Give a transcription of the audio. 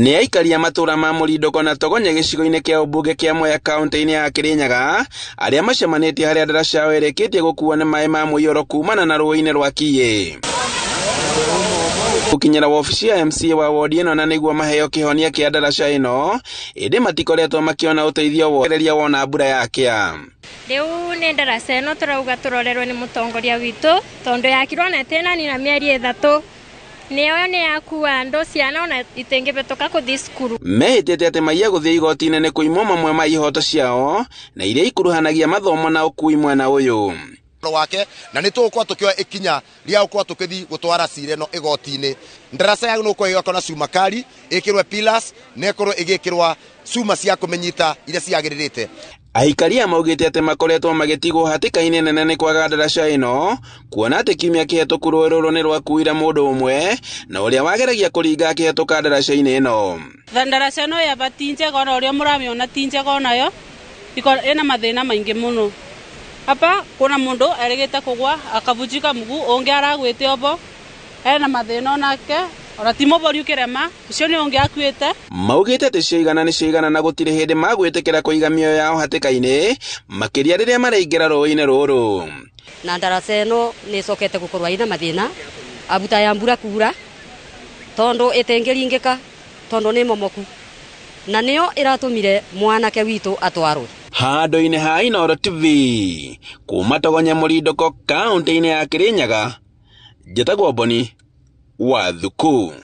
Nĩ aikari a matũra ma Mũrindũko na Togonye gĩcigo-inĩ kĩa ũmbunge kĩa Mwea kaunti-inĩ ya Kirinyaga arĩa macemanĩtie harĩa ndaraca yao ĩrĩkĩtie gũkuo nĩ maĩ ma mũiyũro kumana na rũĩ-inĩ rwa Kiĩ. Gũkinyĩra wabici ya MCA wa wodi ĩno na nĩguo maheo kĩhonia kĩa ndaraca ĩno, ĩndĩ matikoretwo makĩona ũteithio woreria wona mbura yakĩa. Rĩu nĩ ndaraca ĩno tũrauga tũrorerwo nĩ mũtongoria witũ tondũ yakirwo na ĩtĩnani na mĩeri 3 nĩyo nĩ yakua andũ ciana ona itingĩhĩtũka kũthiĩ cukuru. Mehĩtĩte atĩ maiya gũthiĩ igoti-inĩ nĩ kũimwo mamwe ma ihoto ciao na iria ikuruhanagia mathomo na ũkui mwena ũyũ wake na nĩ tũgũkorwo tũkĩoya ikinya rĩa gũkorwo tũkĩthiĩ gũtwara cira ĩno igoti-inĩ. Ndaraca ya nũkorwo ĩgĩakwo na cuma kari, ĩkĩrwe pillars na ĩkorwo ĩgĩkĩrwa cuma cia kũmĩnyita iria ciagĩrĩrĩte. Aikari aya maugĩte atĩ makoretwo magĩtigwo hatĩka-inĩ nene nĩ kwaga ndaraca ĩno, kuona atĩ kiumia kĩhetũku rũĩ rũrũ nĩ rwakuire mũndũ ũmwe na ũrĩa wageragia kũringa akĩhetũka ndaraca-inĩ ĩno. Ndaraca ĩno yaba ti njega ona ũrĩa mũramĩona ti njega onayo, ĩna mathĩna maingĩ mũno. Hapa kuna mundu erigite kugwa akavunjika mguu, ungi aragwite obo ena mathina onake ona ti mũbori ukirema ucio ni ungi akuite. Maugite atĩ ciigana nĩ ciigana na gũtirĩ hĩndĩ magwĩtĩkĩra kũiga mĩoyo yao hatĩka-inĩ makĩria rĩrĩa maraingĩra rũĩ-inĩ rũrũ. Na ndaraca ĩno nĩ ĩcokete gũkorwo ĩna mathĩna abuta ya mbura kura tondu ĩtĩngĩringĩka tondu nĩ momoku na nĩyo ĩratũmire mwanake witũ atwarwo. Handũ-inĩ ha Inooro TV kuma Togonye Mũrindũko kaunti-inĩ ya Kirinyaga, njĩtagwo Boni wa Thuku.